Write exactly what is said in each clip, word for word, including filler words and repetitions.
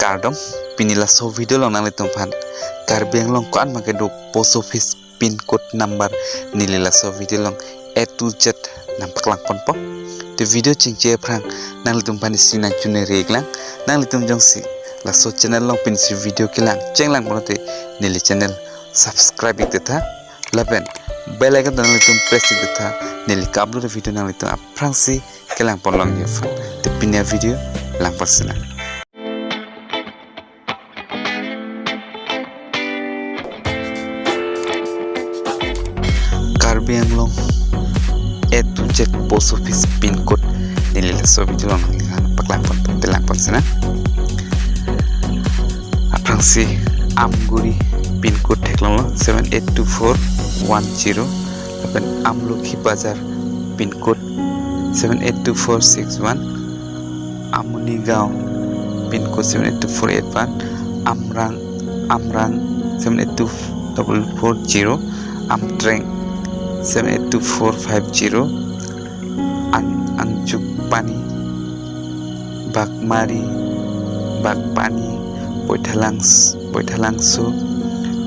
Kardom, pini laso video along nanglitum aphan Karbi Anglong ko-an ma kedo post office pin code number neli laso video along A to Z nangpaklang ponpo. Te video chingki aphrang nanglitum aphan isi nangchunri iklang, nanglitum jongsi laso channel along pensi video kelang chenglang pulote neli channel subscribe ik detha lapen bell icon ta nanglitum press ik detha, neli ka-upload video nanglitum aphrangsi kelang pon longji aphan. Te pini avideo lang pon sinang. Karbi Anglong A to Z post office pin code neli laso video along nangpaklang pon, te lang pon sinang. Aphrangsi Amguri pin code theklonglo seven eight two four one zero, lapen Amlokhi Bazar pin code seven eight two four six one, Amuni Gaon pin code seven eight two four eight one, Amrang, Amrang seven eight two double four zero, Amtreng seven eight two four five zero, Ang, Angchukpani, Bagmari, Bagpani, Boithalangs-, Boithalangso,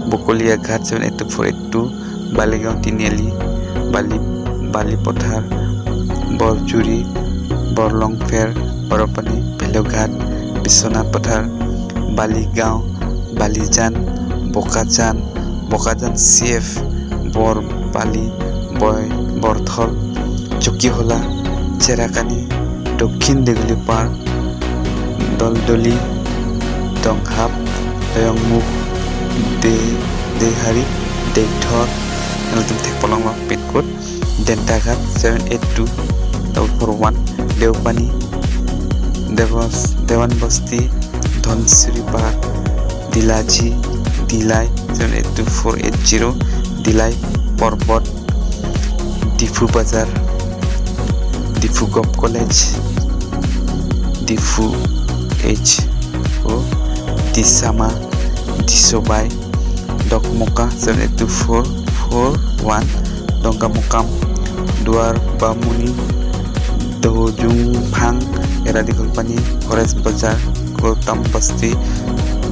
Bokolia Ghat seven eight two four eight two, Baligaon Tiniali, Bali, Bali Pothar, Borjuri, Borlongpher, Borapani, Bheloghat, Biswanath Pothar, Baligaon, Balijan, Bokajan, Bokajan C F, Borbali, Boi, Borthol, Chokihola, Cherakani, Dokhin Degulipar, Doldoli, Donghap, Doyongmukh, De, Deihari, Deithor, nanglitum thek pon longlo pin code, Dentaghat seven eight two double four one, Deopani, Devas, Dewan Basti, Dhansiri Pahar, Dilaji, Dillai seven eight two four eight zero, Dillai Parbot, Diphu Bazar, Diphu Govt College, Diphu H O, Disama, Disobai, Dokmoka seven eight two four four one, Dongkamukam, Duar Bamuni, Dojungphang, Eradikholpani, Forest Bazar, Gautam Basti,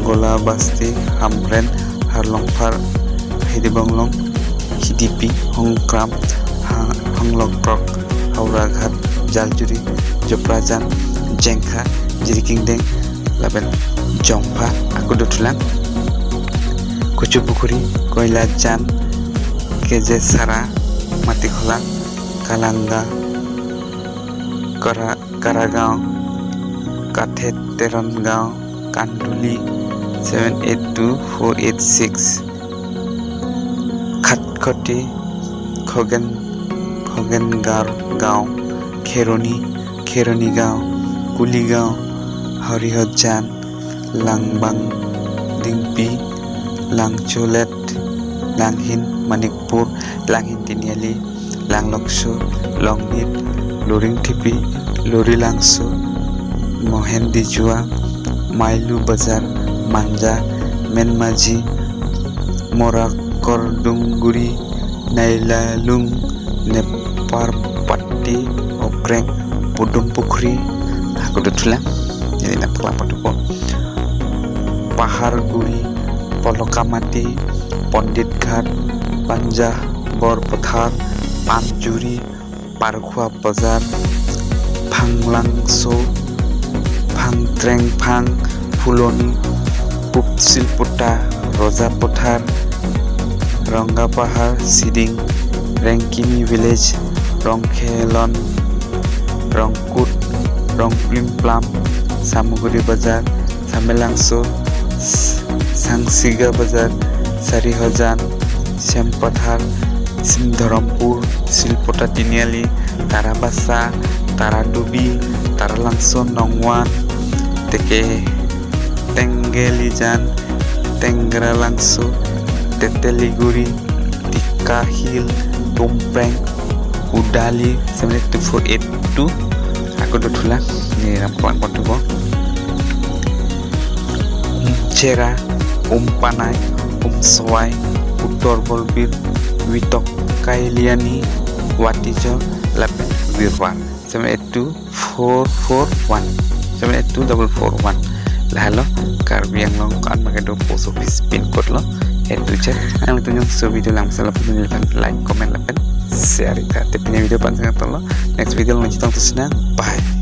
Gola Basti, Hamren, Harlongphar, Hidibonglong, Hidipi, Hongkram, Ha-, Honglokrok, Howraghat, Jaljuri, Joprajan, Jengkha, Jirikindeng, lapen Jongpha, ako dothulang, Kuchupukhuri, Koilajan, Kejesara, Matikhola, Kalanga, Kara-, Karagaon, Kathet Teron Gaon, Kanduli seven eight two four eight six, Khatkhati, Khogen, Khogengar Gaon, Kheroni, Kheroni Gaon, Kuligaon, Harihajan, Langbang Dingpi, Langcholet, Langhin, Manikpur, Langhin Tiniali, Langlokso, Longnit, Loringthepi, Lorilangso, Mohendijua, Mailu Bazar, Manja, Menmaji, Morakordungguri, Neilalung, Neparpatti, Okreng, Pudumpukhri, ako dothulang, neli nangpaklang pon thupo. Paharguri, Polokamati, Pondit Ghat, Panjah, Borpothar, Amjuri, Parkhua Bazar, Phanglangso, Phangtrengphang, Phuloni, Pupsilputa, Roja Pothar, Rongapahar Siding, Rengkini Village, Rongkhelon, Rongkut, Rongplimplam, Samuguri Bazar, Samelangso, S-, Sangsiga Bazar, Sarihajan, Sempathar, Sindharampur, Silpota Tiniali, Tarabasa, Taradubi, Taralangso Nongwan, Teke, Tengelijan, Tengralangso, Teteliguri, Tikahil, Tumpreng, Kudali, seven eight two four eight two, ako dothulang, neli nangpaklang pon thupo. Umchera, Umpanai, Umswai, Uttor Bolbir, Witok Kailiani, Watijo, lapen Wirwar, seven eight two four four one, seven eight two double four one. Lahelo Karbi Anglong ko-an ma kedo post office pin code lo, A to Z. Nanglitum jongsi video langmesen lapen neli aphan like, comment lapen share ik tha. Te pini avideo pen si nangkok tanglo. Next video along chetong tusi nang. Bye.